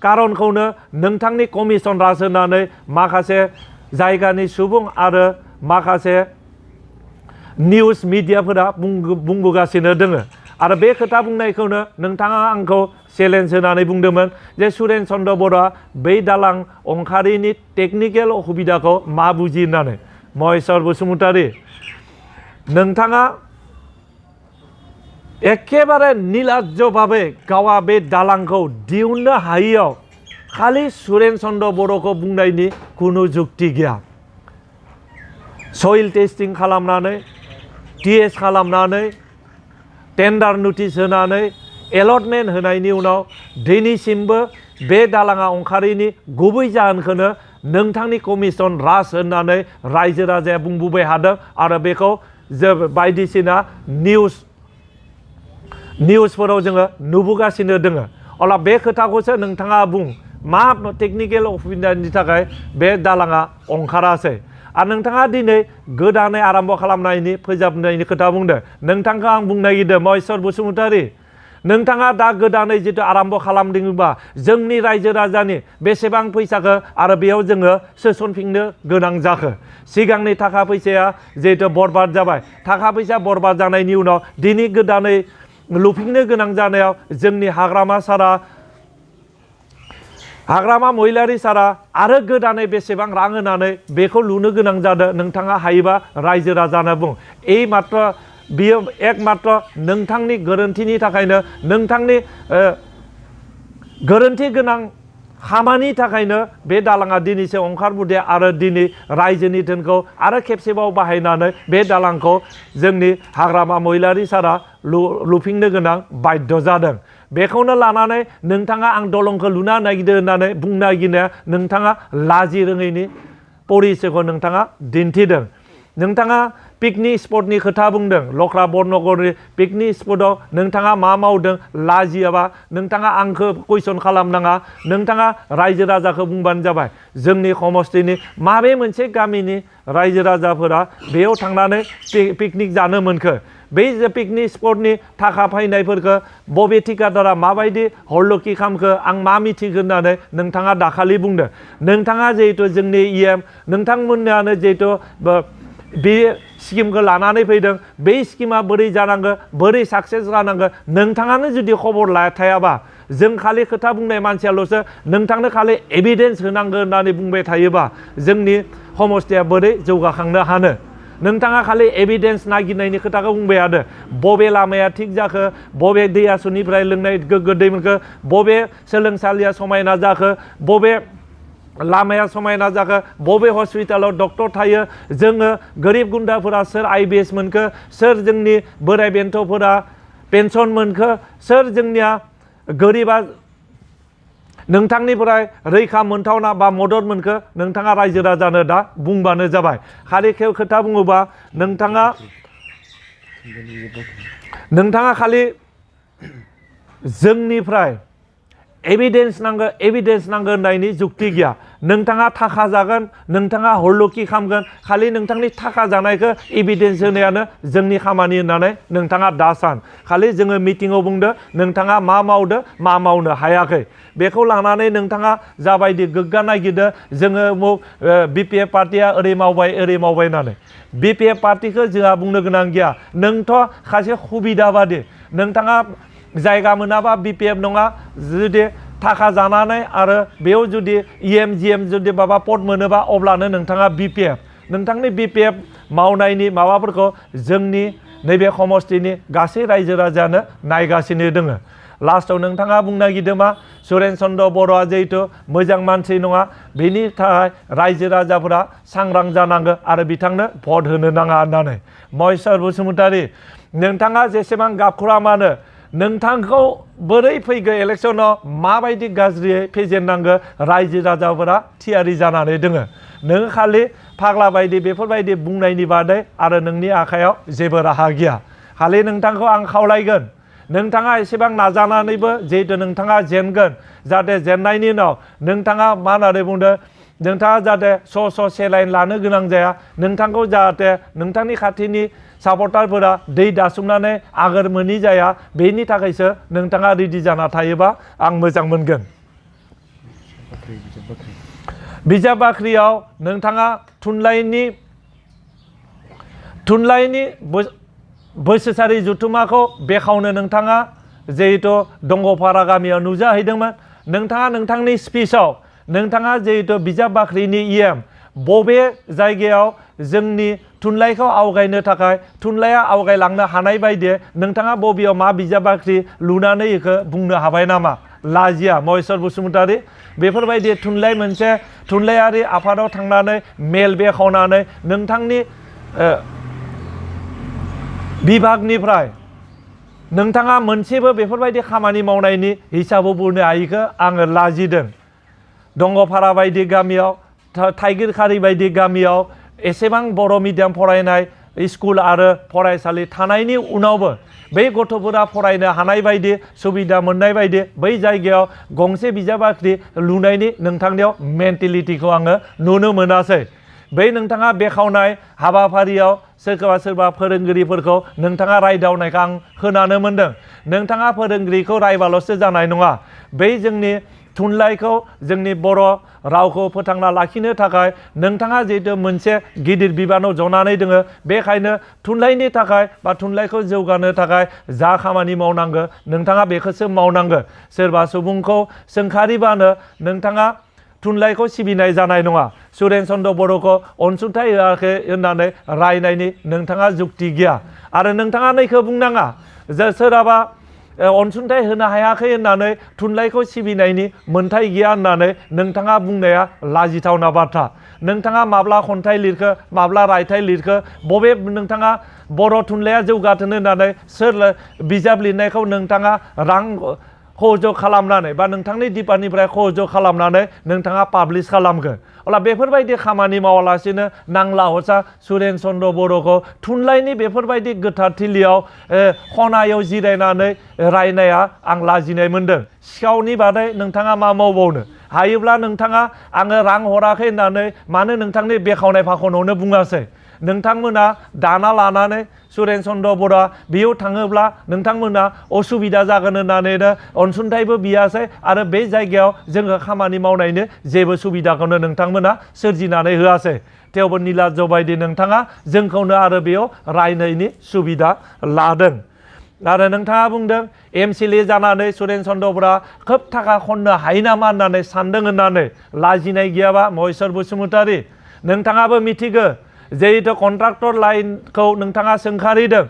कारनखौनो नोंथांनि कमिसन राज होनानै माखासे जायगानि सुबुं आरो माखासे निउस मिडियाफोरा बुंबोगासिनो दोङो। आरो बे खोथा बुंनायखौनो नोंथाङा आंखौ चेलेन्ज होनानै बुंदोंमोन जे सुरेन चन्द्र बर'आ बै दालां अंखारिनि टेकनिकेल असुबिदाखौ मा बुजि होननानै। महेश्वर बसुमतारी नोंथाङा एखेबारे निलाज्ज भाबै गावा बे दालांखौ दिहुननो हायियाव खालि सुरेन चन्द्र बर'खौ बुंनायनि खुनु जुक्ति गैया। सइल टेस्टिं खालामनानै TS खालामनानै टेन्डार नटिस होनानै एलटमेन्ट होनायनि उनाव दिनैसिमबो बे दालाङा अंखारिनि गुबै जाहोनखौनो नोंथांनि कमिसन राज होननानै रायजो राजाया बुंबोबाय हादों आरो बेखौ जों बायदिसिना निउसफोराव जोङो नुबोगासिनो दोङो। अब्ला बे खोथाखौसो नोंथाङा बुं मा टेकनिकेल असुबिदानि थाखाय बे दालाङा अंखारासै आरो नोंथाङा दिनै गोदानै आराम्भ खालामनायनि फोजाबनायनि खोथा बुंदों। नोंथांखौ आं बुंनो नागिरदों महेश्वर बसुमतारी नोंथाङा दा गोदानै जितु आराम्भ खालामदोंबा जोंनि रायजो राजानि बेसेबां फैसाखौ आरो बेयाव जोङो सोसनफिननो गोनां जाखो? सिगांनि थाखा फैसाया जिहेतु बरबाद जाबाय थाखा फैसा बरबाद जानायनि उनाव दिनै गोदानै लुफिननो गोनां जानायाव जोंनि हाग्रामा महिलारि सारा आरो गोदानै बेसेबां रां होनानै बेखौ लुनो गोनां जादों नोंथाङा हायोबा रायजो राजानो बुं। बियो एकमात्र नोंथांनि गोरोन्थिनि थाखायनो नोंथांनि गोरोन्थि गोनां खामानि थाखायनो बे दालाङा दिनैसो अंखारबोदों आरो दिनै रायजोनि धोनखौ आरो खेबसेबाव बाहायनानै बे दालांखौ जोंनि हाग्रामा महिलारि सारा लुफिननो गोनां बाध्य जादों। बेखौनो लानानै नोंथाङा आं दलंखौ लुना नागिरदों होननानै बुंनो नागिरनाया नोंथाङा लाजि रोङैनि परिचयखौ नोंथाङा दिन्थिदों। नोंथाङा पिकनिक स्पटनि खोथा बुंदों लख्रा बरनगरनि पिकनिक स्पटआव नोंथाङा मा मावदों लाजियाबा नोंथाङा आंखौ कुइसन खालामनाङा नोंथाङा रायजो राजाखौ बुंबानो जाबाय जोंनि समस्तिनि माबे मोनसे गामिनि रायजो राजाफोरा बेयाव थांनानै पिकनिक जानो मोनखो बै जे पिकनिक स्पटनि थाखा फैनायफोरखौ बबे ठिकादारा माबायदि हरलखि खालामखो आं मा मिथिगोन होननानै नोंथाङा दाखालि बुंदों नोंथाङा जिहेतु जोंनि इएम नोंथांमोनानो जिहेतु बे स्किमखौ लानानै फैदों बे स्किमा बोरै जानांगौ बोरै साक्सेस जानांगौ नोंथाङानो जुदि खबर लाथायाबा जों खालि खोथा बुंनाय मानसियाल'सो नोंथांनो खालि एभिडेन्स होनांगौ होननानै बुंबाय थायोबा जोंनि समस्तिया बोरै जौगाखांनो हानो नोंथाङा खालि एभिडेन्स नागिरनायनि खोथाखौ बुंबाय थादों बबे लामाया थिग जाखो बबे दैयासुनिफ्राय लोंनाय गोग्गो दै मोनखो बबे सोलोंसालिया समायना जाखो बबे लामाया समायना जाखो बबे हस्पिटालाव डक्टर थायो जोङो गोरिब गुन्द्राफोरा सोर IBS मोनखो सोर जोंनि बोराय बेन्थ'फोरा पेन्सन मोनखो सोर जोंनिया गोरिबा नोंथांनिफ्राय रैखा मोनथावना बा मदद मोनखो नोंथाङा रायजो राजानो दा बुंबानो जाबाय खालि खोथा बुङोबा नोंथाङा खालि जोंनिफ्राय एभिडेन्स नांगौ होननायनि जुक्ति गैया नोंथाङा थाखा जागोन नोंथाङा हरलखि खालामगोन खालि नोंथांनि थाखा जानायखौ एभिडेन्स होनायानो जोंनि खामानि होननानै नोंथाङा दा सान खालि जोङो मिटिङाव बुंदो नोंथाङा मा मावदो मा मावनो हायाखै बेखौ लानानै नोंथाङा जाबायदि गोग्गा नागिरदो जोङो BPF पार्टिया ओरै मावबाय होननानै BPF पार्टिखौ जोंहा बुंनो गोनां गैया नोंथ' खायसे सुबिदा बादि नोंथाङा जायगा मोनाबा BPF नङा जुदि थाखा जानानै आरो बेयाव जुदि EM GM जुदि माबा पद मोनोबा अब्लानो नोंथाङा BPF नोंथांनि BPF मावनायनि माबाफोरखौ जोंनि नैबे समस्तिनि गासै रायजो राजायानो नायगासिनो दोङो लास्टआव नोंथाङा बुंनो नागिरदों मा सुरेन चन्द्र बर'आ जिहेतु मोजां मानसि नङा बेनि थाखाय रायजो राजाफोरा सांग्रां जानांगौ आरो बिथांनो भट होनो नाङा होननानै महेश्वर बसुमतारी नोंथाङा जेसेबां गाबख्रा मानो नोंथांखौ बोरै फैगौ इलेक्सनाव माबायदि गाज्रियै फेजेननांगौ रायजो राजाफोरा थियारि जानानै दोङो नों खालि फाग्ला बायदि बेफोरबायदि बुंनायनि बादै आरो नोंनि आखायाव जेबो राहा गैया खालि नोंथांखौ आं खावलायगोन नोंथाङा एसेबां नाजानानैबो जिहेतु नोंथाङा जेनगोन जाहाथे जेननायनि उनाव नोंथाङा मा होननानै बुंदों नोंथाङा जाहाथे स' सेलाइन लानो गोनां जाया नोंथांखौ जाहाथे नोंथांनि खाथिनि सापर्टारफोरा दै दासुमनानै आगोर मोनि जाया बेनि थाखायसो नोंथाङा रेडि जाना थायोबा आं मोजां मोनगोन बिजाब बाख्रियाव नोंथाङा थुनलाइनि बोसोरारि जथुम्माखौ बेखावनो नोंथाङा जिहेतु दंग'पारा गामियाव नुजाहैदोंमोन नोंथाङा नोंथांनि स्पिचआव नोंथाङा जिहेतु बिजाब बाख्रिनि EM बबे जायगायाव जोंनि थुनलाइखौ आवगायनो थाखाय थुनलाइया आवगायलांनो हानाय बायदि नोंथाङा बबेयाव मा बिजाब बाख्रि लुनानै बेखौ बुंनो हाबाय नामा लाजिया महेश्वर बसुमतारी बेफोरबायदि थुनलाइ मोनसे थुनलाइयारि आफादाव थांनानै मेल बेखावनानै नोंथांनि बिभागनिफ्राय नोंथाङा मोनसेबो बेफोरबायदि खामानि मावनायनि हिसाबाव बुंनो हायिखौ आङो लाजिदों दंग'पारा बायदि गामियाव थाइगिरखारि बायदि गामियाव एसेबां बर' मिडियाम फरायनाय स्कुल आरो फरायसालि थानायनि उनावबो बै गथ'फोरा फरायनो हानाय बायदि सुबिदा मोननाय बायदि बै जायगायाव गंसे बिजाब बाख्रि लुनायनि नोंथांनियाव मेन्टेलिटिखौ आङो नुनो मोनासै बै नोंथाङा बेखावनाय हाबाफारियाव सोरबा फोरोंगिरिफोरखौ नोंथाङा रायदावनायखौ आं खोनानो मोनदों नोंथाङा फोरोंगिरिखौ रायबाल'सो जानाय नङा बै जोंनि थुनलाइखौ जोंनि बर' रावखौ फोथांना लाखिनो थाखाय नोंथाङा जिहेतु मोनसे गिदिर बिबानाव जनानै दोङो बेखायनो थुनलाइनि थाखाय बा थुनलाइखौ जौगानो थाखाय जा खामानि मावनांगौ नोंथाङा बेखौसो मावनांगौ सोरबा सुबुंखौ सोंखारिबानो नोंथाङा थुनलाइखौ सिबिनाय जानाय नङा सुरेन चन्द्र बर'खौ अनसुंथाइ होआखै होननानै रायनायनि नोंथाङा जुक्ति गैया आरो नोंथाङा नैखौ बुंनाङा जे सोरहाबा अनसुंथाइ होनो हायाखै होननानै थुनलाइखौ सिबिनायनि मोन्थाइ गैया होननानै नोंथाङा बुंनाया लाजिथावना बाथ्रा नोंथाङा माब्ला खन्थाइ लिरखो माब्ला रायथाइ लिरखो बबे नोंथाङा बर' थुनलाइया जौगाथों होननानै सोर बिजाब लिरनायखौ नोंथाङा रां सहयोग खालामनानै बा नोंथांनि डिपार्टमेन्टनिफ्राय सहयोग खालामनानै नोंथाङा पाब्लिश खालामगोन अब्ला बेफोरबायदि खामानि मावालासिनो नांला हसा सुरेन चन्द्र बर'खौ थुनलाइनि बेफोरबायदि गोथार थिलियाव खनायाव जिरायनानै रायनाया आं लाजिनाय मोनदों सिखावनि बादै नोंथाङा मा मावबावनो हायोब्ला नोंथाङा आङो रां हराखै होननानै मानो नोंथांनि बेखावनाय फाखनावनो बुङासै नोंथांमोना दाना लानानै सुरेन चन्द्र बर'आ बेयाव थाङोब्ला नोंथांमोना असुबिदा जागोन होननानैनो अनसुंथाइबो बियासै आरो बे जायगायाव जोङो खामानि मावनायनि जेबो सुबिदाखौनो नोंथांमोना सोरजिनानै होआसै थेवबो निलाज्ज बायदि नोंथाङा जोंखौनो आरो बेयाव रायनायनि सुबिदा लादों आरो नोंथाङा बुंदों एमसिएलए जानानै सुरेन चन्द्र बर'आ खोब थाखा खननो हायो नामा होननानै सानदों होननानै लाजिनाय गैयाबा महेश्वर बसुमतारी नोंथाङाबो मिथिगौ जिहेतु कन्ट्राक्टर लाइनखौ नोंथाङा सोंखारिदों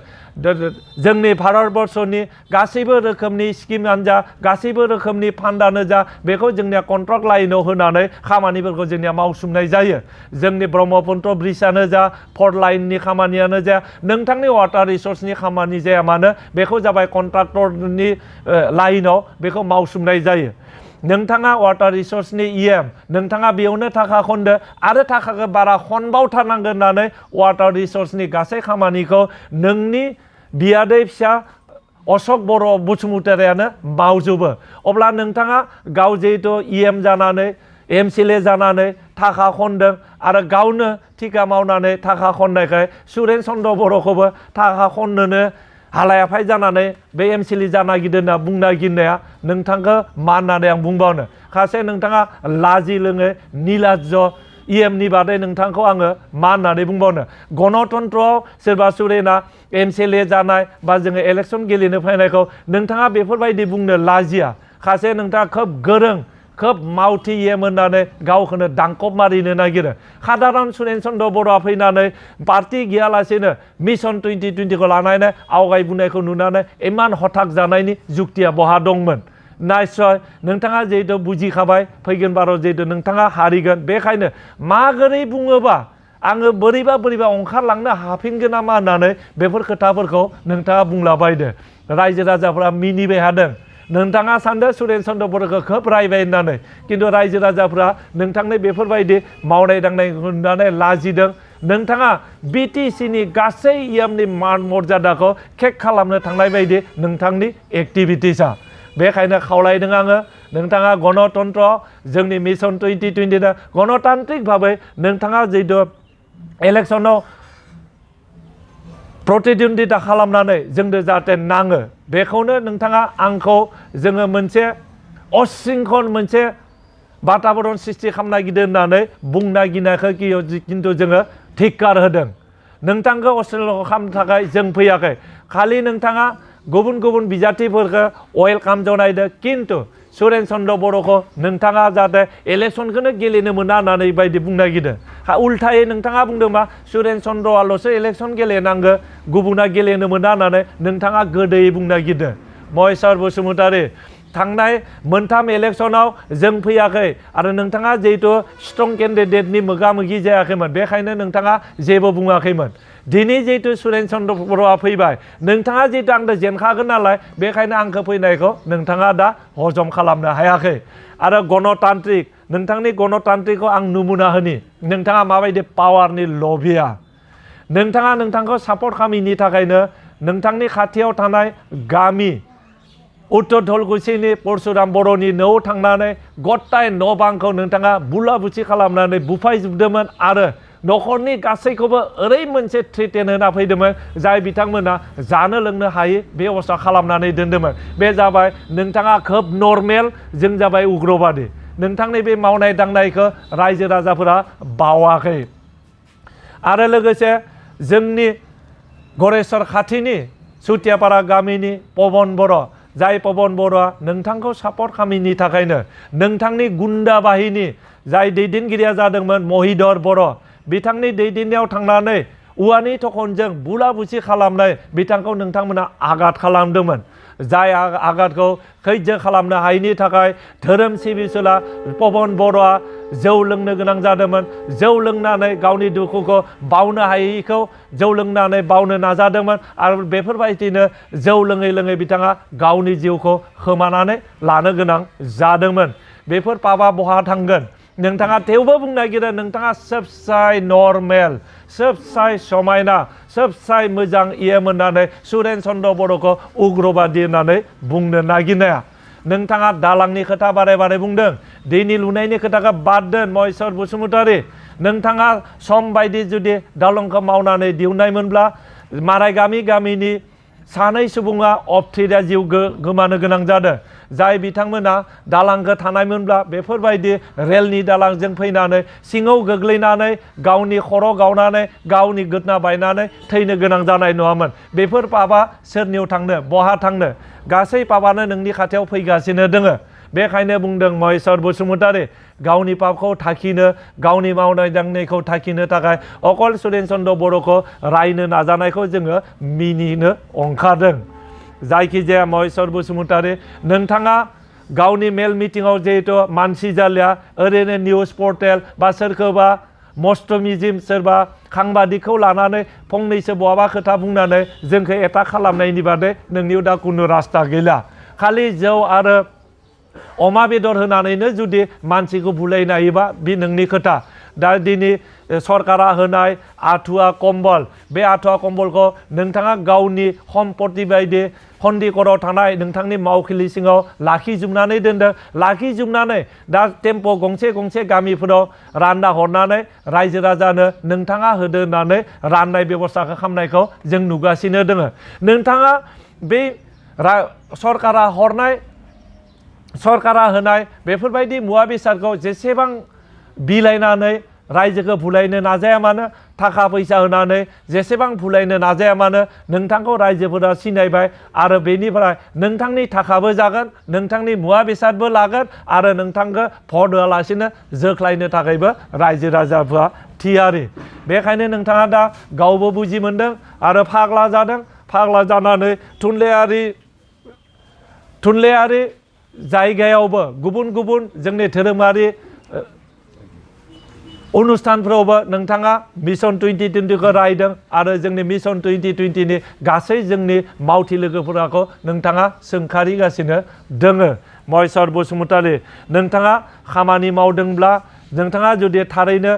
जोंनि भारतबर्षनि गासैबो रोखोमनि स्किमानो जा गासैबो रोखोमनि फान्डानो जा बेखौ जोंनिया कन्ट्राक्ट लाइनाव होनानै खामानिफोरखौ जोंनिया मावसोमनाय जायो जोंनि ब्रह्मपुत्र ब्रिजआनो जा फर लाइननि खामानियानो जा नोंथांनि वाटार रिसर्सनि खामानि जाया मानो बेखौ जाबाय कन्ट्राक्टरनि लाइनाव बेखौ मावसोमनाय जायो नोंथाङा वाटार रिसर्सनि नोंथाङा बेयावनो थाखा खनदो आरो थाखाखौ बारा खनबावथारनांगोन होननानै वाटार रिसर्सनि गासै खामानिखौ नोंनि बियादै फिसा अशोक बर' बसुमतारियानो मावजोबो अब्ला नोंथाङा गाव जिहेतु जानानै एमसिएलए जानानै थाखा खनदों आरो गावनो थिका मावनानै थाखा खननायखाय सुरेन चन्द्र बर'खौबो थाखा खननोनो हालायाफाय जानानै बे एमसिएलए जानो नागिरदों होनना बुंनो नागिरनाया नोंथांखौ मा होननानै आं बुंबावनो खासे नोंथाङा लाजि लोङै निलाज्ज नि बादै नोंथांखौ आङो मा होननानै बुंबावनो गणतन्त्रआव सोरबा सुरेना एमसिएलए जानाय बा जोङो इलेक्सन गेलेनो फैनायखौ नोंथाङा बेफोरबायदि बुंनो लाजिया खासे नोंथाङा खोब गोरों खोब मावथि होननानै गावखौनो दांखब मारिनो नागिरो साधारन सुरेन चन्द्र बर'आ फैनानै पार्टि गैयालासेनो मिशन 2020खौ लानानै आवगायबोनायखौ नुनानै इमान हथाक जानायनि जुक्तिया बहा दंमोन निश्चय नोंथाङा जिहेतु बुजिखाबाय फैगोन बाराव जिहेतु नोंथाङा हारिगोन बेखायनो माबोरै बुङोबा आङो बोरैबा ओंखारलांनो हाफिनगोन नामा होननानै बेफोर खोथाफोरखौ नोंथाङा बुंलाबायदो रायजो राजाफ्रा मिनिबाय थादों नोंथाङा सानदों सुरेन चन्द्र बर'खौ खोब रायबाय होननानै खिन्थु रायजो राजाफ्रा नोंथांनि बेफोरबायदि मावनाय दांनायखौ नुनानै लाजिदों नोंथाङा बिटिसिनि गासै नि मान मर्यादाखौ केक खालामनो थांनाय बायदि नोंथांनि एक्टिभिटिसा बेखायनो खावलायदों आङो नोंथाङा गणतन्त्र जोंनि मिशन 2020 गणतान्त्रिक भाबै नोंथाङा जिहेतु इलेक्सनाव प्रतिद्वन्दिता खालामनानै जोंनो जाहाथे नाङो बेखौनो नोंथाङा आंखौ जोङो मोनसे असिंखन मोनसे वातावरण सृष्टि खालामनो नागिरदों होननानै बुंनो नागिरनायखौ खिन्थु जोङो धिक्कार होदों नोंथांखौ असिंखन खालामनो थाखाय जों फैयाखै खालि नोंथाङा गुबुन गुबुन बिजाथिफोरखौ वेलकाम जनायदों खिन्थु सुरेन चन्द्र बर'खौ नोंथाङा जाहाथे इलेक्सनखौनो गेलेनो मोना होननानै बायदि बुंनो नागिरदों उल्थायै नोंथाङा बुंदों मा सुरेन चन्द्रआल'सो इलेक्सन गेलेनांगौ गुबुना गेलेनो मोना होननानै नोंथाङा गोदैयै बुंनो नागिरदों महेश्वर बसुमतारी थांनाय मोनथाम इलेक्सनाव जों फैयाखै आरो नोंथाङा जिहेतु स्ट्रं केन्डिडेटनि मोगा मोगि जायाखैमोन बेखायनो नोंथाङा जेबो बुङाखैमोन दिनै जिहेतु सुरेन चन्द्र बर'आ फैबाय नोंथाङा जिहेतु आंनो जेनखागोन नालाय बेखायनो आंखौ फैनायखौ नोंथाङा दा हजम खालामनो हायाखै आरो गणतान्त्रिक नोंथांनि गणतान्त्रिकखौ आं नमुना होनि नोंथाङा माबायदि पावारनि लबिया नोंथाङा नोंथांखौ सापर्ट खालामैनि थाखायनो नोंथांनि खाथियाव थानाय गामि उत्तर धलकुसिनि परशुराम बर'नि न'आव थांनानै गथाय न' बांखौ नोंथाङा बुला बुसि खालामनानै बुफायजोबदोंमोन आरो न'खरनि गासैखौबो ओरै मोनसे थ्रिटेन होना फैदोंमोन जाय बिथांमोना जानो लोंनो हायै बेबस्था खालामनानै दोन्दोंमोन बे जाबाय नोंथाङा खोब नर्मेल जों जाबाय उग्रबादि नोंथांनि बे मावनाय दांनायखौ रायजो राजाफोरा बावाखै आरो लोगोसे जोंनि गरेस्वर खाथिनि सुतियापारा गामिनि पवन बर' जाय पवन बर'आ नोंथांखौ सापर्ट खालामैनि थाखायनो नोंथांनि गुन्डा बाहिनी जाय दैदेनगिरिया जादोंमोन महिधर बर' बिथांनि दैदेननायाव थांनानै औवानि थखनजों बुला बुसि खालामनाय बिथांखौ नोंथांमोना आघात खालामदोंमोन जाय आघातखौ खैज्य खालामनो हायैनि थाखाय धोरोम सिबिसुला पवन बर'आ जौ लोंनो गोनां जादोंमोन जौ लोंनानै गावनि दुखुखौ बावनो हायैखौ जौ लोंनानै बावनो नाजादोंमोन आरो बेफोरबायदिनो जौ लोङै लोङै बिथाङा गावनि जिउखौ खोमानानै लानो गोनां जादोंमोन बेफोर पापा बहा थांगोन नोंथाङा थेवबो बुंनो नागिरो नोंथाङा सबसाय नर्मेल सबसाय समायना सबसाय मोजां होननानै सुरेन चन्द्र बर'खौ उग्रबादि होननानै बुंनो नागिरनाया नोंथाङा दालांनि खोथा बारे बारे बुंदों दैनि लुनायनि खोथाखौ बाद दोन महेश्वर बसुमतारी नोंथाङा सम बायदि जुदि दालांखौ मावनानै दिहुननायमोनब्ला माराय गामिनि सानै सुबुङा अफ्रिदा जिउ गोमानो गोनां जादों जाय बिथांमोना दालांखौ थानायमोनब्ला बेफोरबायदि रेलनि दालांजों फैनानै सिङाव गोग्लैनानै गावनि खर' गावनानै गावनि गोदना बायनानै थैनो गोनां जानाय नङामोन बेफोर पापा सोरनियाव थांनो बहा थांनो गासै पापानो नोंनि खाथियाव फैगासिनो दोङो बेखायनो बुंदों महेश्वर बसुमतारी गावनि पापखौ थाखिनो गावनि मावनाय दांनायखौ थाखिनो थाखाय अकल सुरेन चन्द्र बर'खौ रायनो नाजानायखौ जोङो मिनिनो ओंखारदों जायखिजाया महेश्वर बसुमतारी नोंथाङा गावनि मेल मिटिङाव जिहेतु मानसि जालिया ओरैनो निउस पर्टेल बा सोरखौबा मस्टमिजिम सोरबा खांबादिखौ लानानै फंनैसो बहाबा खोथा बुंनानै जोंखौ एटाक खालामनायनि बादै नोंनियाव दा खुनु रास्ता गैला खालि जौ आरो अमा बेदर होनानैनो जुदि मानसिखौ बुलायनो हायोबा बे नोंनि खोथा दा दिनै सरकारा होनाय आठुवा कम्बल बे आठुवा कम्बलखौ नोंथाङा गावनि सम्पत्ति बायदि खन्दिकराव थानाय नोंथांनि मावखिलि सिङाव लाखिजोबनानै दोनदों लाखिजोबनानै दा टेम्प' गंसे गामिफोराव रानना हरनानै रायजो राजानो नोंथाङा होदो होननानै राननाय बेबस्थाखौ खालामनायखौ जों नुगासिनो दोङो नोंथाङा बे सरकारा होनाय बेफोरबायदि मुवा बेसादखौ जेसेबां बिलाइनानै रायजोखौ भुलायनो नाजाया मानो थाखा फैसा होनानै जेसेबां भुलायनो नाजाया मानो नोंथांखौ रायजोफोरा सिनायबाय आरो बेनिफ्राय नोंथांनि थाखाबो जागोन नोंथांनि मुवा बेसादबो लागोन आरो नोंथांखौ भट होआलासिनो जोख्लायनो थाखायबो रायजो राजाफोरा थियारि बेखायनो नोंथाङा दा गावबो बुजि मोनदों आरो फाग्ला जादों फाग्ला जानानै थुनलाइयारि जायगायावबो गुबुन जोंनि धोरोमारि अनुष्ठानफ्रावबो नोंथाङा मिशन 2020खौ रायदों आरो जोंनि मिशन 2020नि गासै जोंनि मावथि लोगोफोरखौ नोंथाङा सोंखारिगासिनो दोङो महेश्वर बसुमतारी नोंथाङा खामानि मावदोंब्ला नोंथाङा जुदि थारैनो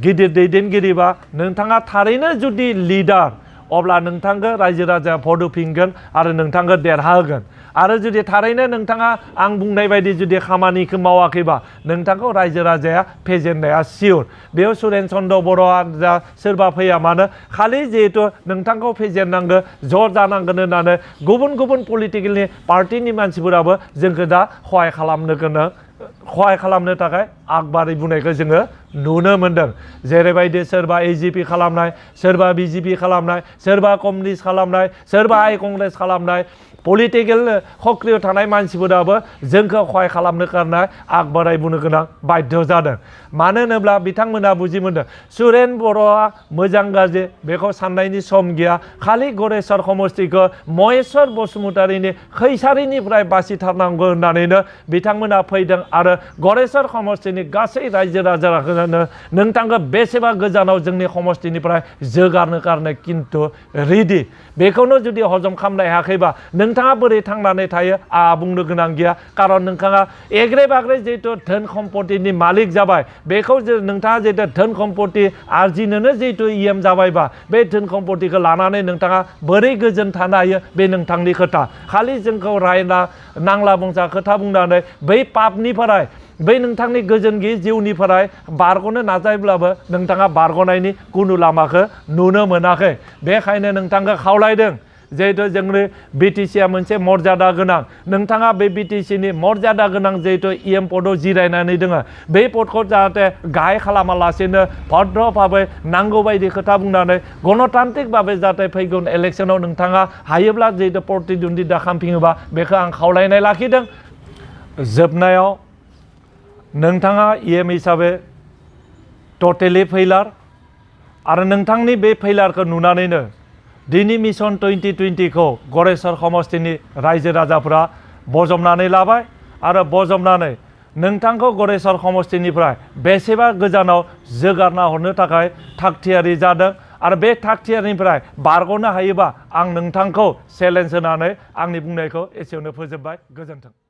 गिदिर दैदेनगिरिबा नोंथाङा थारैनो जुदि लिडार अब्ला नोंथांखौ रायजो राजाया भट होफिनगोन आरो नोंथांखौ देरहाहोगोन आरो जुदि थारैनो नोंथाङा आं बुंनाय बायदि जुदि खामानिखौ मावाखैबा नोंथांखौ रायजो राजाया फेजेननाया सियर बेयाव सुरेन चन्द्र बर'आ जा सोरबा फैया मानो खालि जिहेतु नोंथांखौ फेजेननांगौ ज' जानांगोन होननानै गुबुन पलिटिकेलनि पार्टिनि मानसिफोराबो जोंखौ दा खहाय खालामनो थाखाय आगबारि बुंनायखौ जोङो नुनो मोनदों जेरैबायदि सोरबा एजिपि खालामनाय सोरबा बिजेपि खालामनाय सोरबा कमिउनिस्ट खालामनाय सोरबा आइ कंग्रेस खालामनाय पलिटिकेल सक्रिय थानाय मानसिफोराबो जोंखौ खहाय खालामनो खारनाय आगबाराय बुंनो गोनां बाध्य जादों मानो होनोब्ला बिथांमोना बुजि मोनदों सुरेन बर'आ मोजां गाज्रि बेखौ साननायनि सम गैया खालि गरेस्वर समष्टिखौ महेश्वर बसुमतारीनि खैसारिनिफ्राय बासिथारनांगौ होननानैनो बिथांमोना फैदों आरो गरेस्वर समष्टिनि गासै रायजो राजाफोरानो नोंथांखौ बेसेबा गोजानाव जोंनि समष्टिनिफ्राय जोगारनो कारने किन्तु रेडि बेखौनो जुदि हजम खालामनो हायाखैबा नोंथाङा बोरै थांनानै थायो आंहा बुंनो गोनां गैया कारन नोंथाङा एग्रे बाग्रे जिहेतु धोन सम्पतिनि मालिक जाबाय बेखौ नोंथाङा जिहेतु धोन सम्पति आरजिनोनो जिहेतु इएम जाबायबा बे धोन सम्पतिखौ लानानै नोंथाङा बोरै गोजोन थानो हायो बे नोंथांनि खोथा खालि जोंखौ रायना नांला बंसा खोथा बुंनानै बै पापनिफ्राय बै नोंथांनि गोजोन गैयै जिउनिफ्राय बारग'नो नाजायोब्लाबो नोंथाङा बारग'नायनि कुनु लामाखौ नुनो मोनाखै बेखायनो नोंथांखौ खावलायदों जिहेतु जोंनि बिटिसिआ मोनसे मर्यादा गोनां नोंथाङा बे बिटिसिनि मर्यादा गोनां जिहेतु इएम पदआव जिरायनानै दङ बे पदखौ जाहाथे गाहाय खालामालासेनो भद्र भाबै नांगौ बायदि खोथा बुंनानै गणतान्त्रिक भाबै जाहाथे फैगोन इलेक्सनाव नोंथाङा हायोब्ला जिहेतु प्रतिद्वन्दिता खालामफिनोबा बेखौ आं खावलायनाय लाखिदों जोबनायाव नोंथाङा इएम हिसाबै टटेलि फेइलार आरो नोंथांनि बे फेइलारखौ नुनानैनो दिनै मिशन 2020खौ गरेस्वर समष्टिनि रायजो राजाफोरा बजबनानै लाबाय आरो बजबनानै नोंथांखौ गरेस्वर समष्टिनिफ्राय बेसेबा गोजानाव जोगारना हरनो थाखाय थागथियारि जादों आरो बे थागथियारिनिफ्राय बारग'नो हायोबा आं नोंथांखौ चेलेन्ज होनानै आंनि बुंनायखौ एसेयावनो फोजोबबाय। गोजोन्थों।